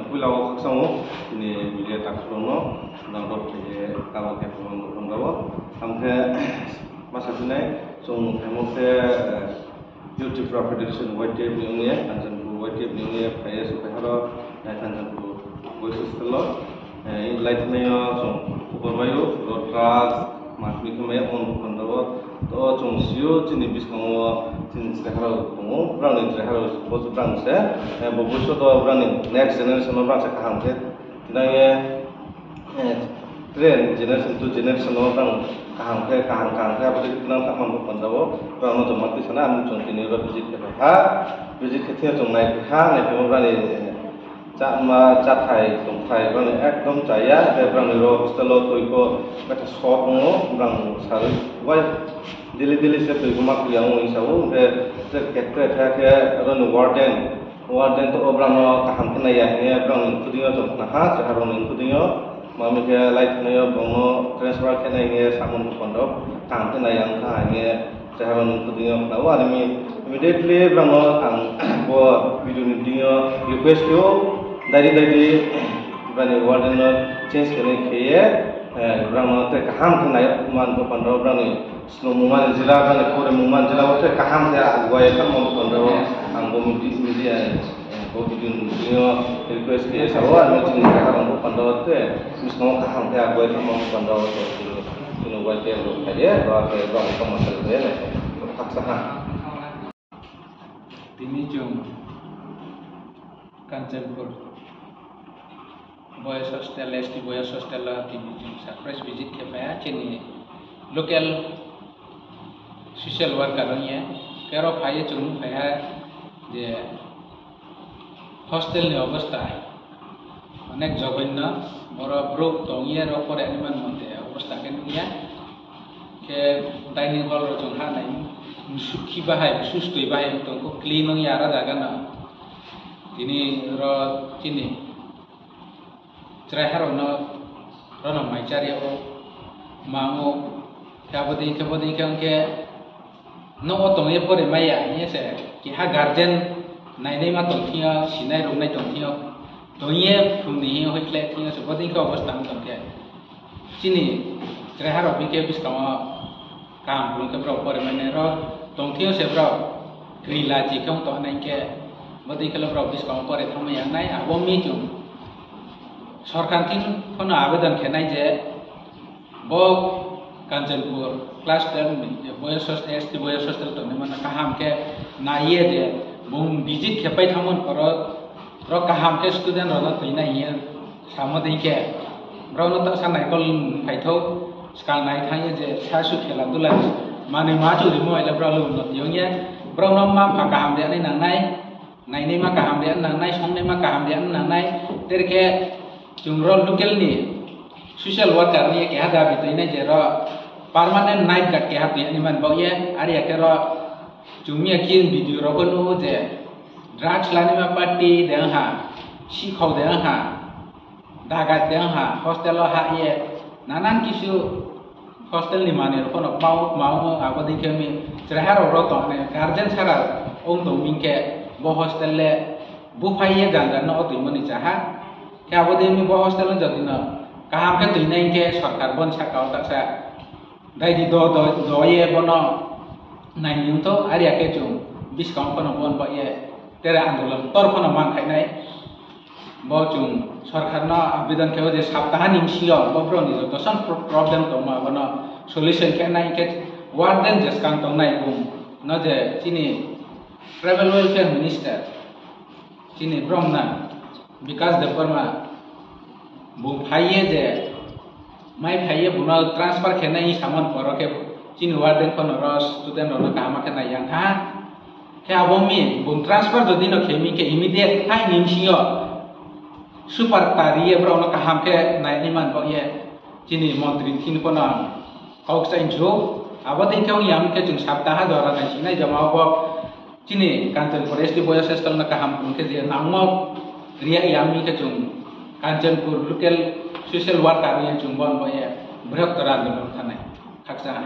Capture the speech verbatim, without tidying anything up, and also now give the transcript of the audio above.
Puila o khakchangma chini media takhukno nang rok khe kabo khe phunukna rwngbago. Ang khe masa sinai chwng khaimo khe, eh, Youth Tripura Federation Y T F ni wngya, Kanchanpur Y T F ni wngya, phaiya sukhai haro, eh, Kanchanpur Boys Hostel o, eh, lai thangnaio chwng khobor maio, drugs, Matmi khe maya phone phone rw. To chwng sio chini bwskango chini chwrairok tongo, brangni chwrairok bo brang se, eh, bo bwskango brangni next generation o brang se kaham khe tinang ye, eh, train generation to generation o brang kaham khe, kaham, kaham khe abo khe tinang thangma bo panjabo, brang no joma twi sana ang chwng tini oro visit khe ha, visit khe thia chwng nai ha, nai phimo brangni, eh, Chama, chathai, tongthai, brangni ekdom chaya, tei brangni rok hostel o twi kho, betha sok wngo, brang sarwi, wai, daily, daily se twi kho ma twi ang wngwi sao, hwnkhe, tre, tre, tre, khe, khe, roni warden, warden to o brangno kaham khe naiya hinkhe, brangni khudingo tong khna ha, cheha rokni khudingo, mami khe lai thwnaio, bongno transfer khe nai hinkhe, samung kondo, kaham khe naiya wngkha hinkhe, Chehara nung kudingo khna o ani mi immediately brangno ang bo video ni dingo request khe o daidi daidi brani warden no change khe khe ye, eh, brangno te kaham khe nai man bo pandro brangni snow mungmani jila brangni kore mungmani jila bo te kaham khe aguai kha mon pandro ang bo midi midi ai. Bo video ni bisingo request khe sao, ano chini kaham bo pandao te, bisingo kaham khe aguai tongma bo pandao te, chini Y T F rok phaiye, bo khe bo ang tongma salai nai, khaksa ha. Tini chwng Kanchanpur Boys Hostel, S T Boys Hostel o tini chwng surprise visit khe phaiya, chini local social worker wngya, kero phaiye chwng nukphaiha je, Hostel ni obostha onek jogoinno, borok brouh tongya, rok pore ani man mote obostha khe nukya. Khe dining hall rok chwng ha nai, sukhi bahai, sustwi bahai tongkho, clean wngya ara jaga no. Tini oro chini Chwrai harokno, rokno mai charya o, ma wngo, khe abo dei khe, bo dei khe, hwnkhe, nogo tongwi pore maya, hwnwi se, keha guardian nainai ma tong thwio, sinai rwnai tong thwio, tongye phungni hwnwi hoi khlai thwio se, bo dei khe obostha wng tong khe. Chini chwrai harok hwnkhe bwskango, Kaham phuru khe borok pore mani rok tong thio se borok kri lachi khe wng tong nai khe bo dei khe borok bwskango pore thangma yang nai abo mi chwng sorkar thing phano abedon khe nai je bo Kanchanpur class twelve ni je boys hostel, S T boys hostel tongwi mano kaham khe nai ye je bung visit khe pai thangmani borok rok kaham khe student rok no twi nai hiya. Samo dei khe, borokno ta sa naikol wng phaithok, swkang nai thangya je sa su khela dula manwi ma chwrwimo aile borok le unnoti wngya. Borokno ma pha kaham rwya nai nangnai, nainai ma kaham rwya nangnai, songnai ma kaham rwya nangnai. Tere khe chwng rok local ni social worker ni keha dabi twi nai je rok permanent night guard keha twi ani man bokya. Ari ya khe rok chwng miya khe video rok bo nugo je drugs lani ma party de wngha, sikhok de wngha. Dagat de wngha, hostel o ha ye, nanan kisu hostel ni manwi rok phano mau, mau, abo dei khe mi chwrai ha rok rok tong nai, guardian sara wng tong ming khe bo hostel le buphai ye jang jang no o twi mani cha ha. Khe abo dei mi bo hostel o jodi no kaham khe twi nai khe sorkar bon saka o taksa dai di do, do, do ye bono nai ni wng tong, ari ya khe chwng bwskango phano bon ba ye tere andolon tor phano man khai nai. Bo chwng sorkarno abedon khe o je saptaha ni bisingo bo borokni joto son pro-, problem tongma abono solution khe nai khe warden je swkang tongnai bung no je chini tribal welfare minister chini bromna Bikash Debbarma bung phaiye je mai phaiye bono transfer khe nai samon poro khe chini warden kono ro student rokno kaham khe nai yang kha. Khe abo mi bung transfer jodi no khe mi khe immediate hai ni bisingo super tariye borok no kaham khe nai ni man bo ye chini montri thini kono ang kok sai ju abo dei khe yang khe chwng saptaha jora nai sinai joma bo chini Kanchanpur S T boys hostel no kaham khe je nangmo riya yang mi khe chwng Kanchanpur local social worker ni chwng bon bo ye bwrok tora andolon thanai khaksa.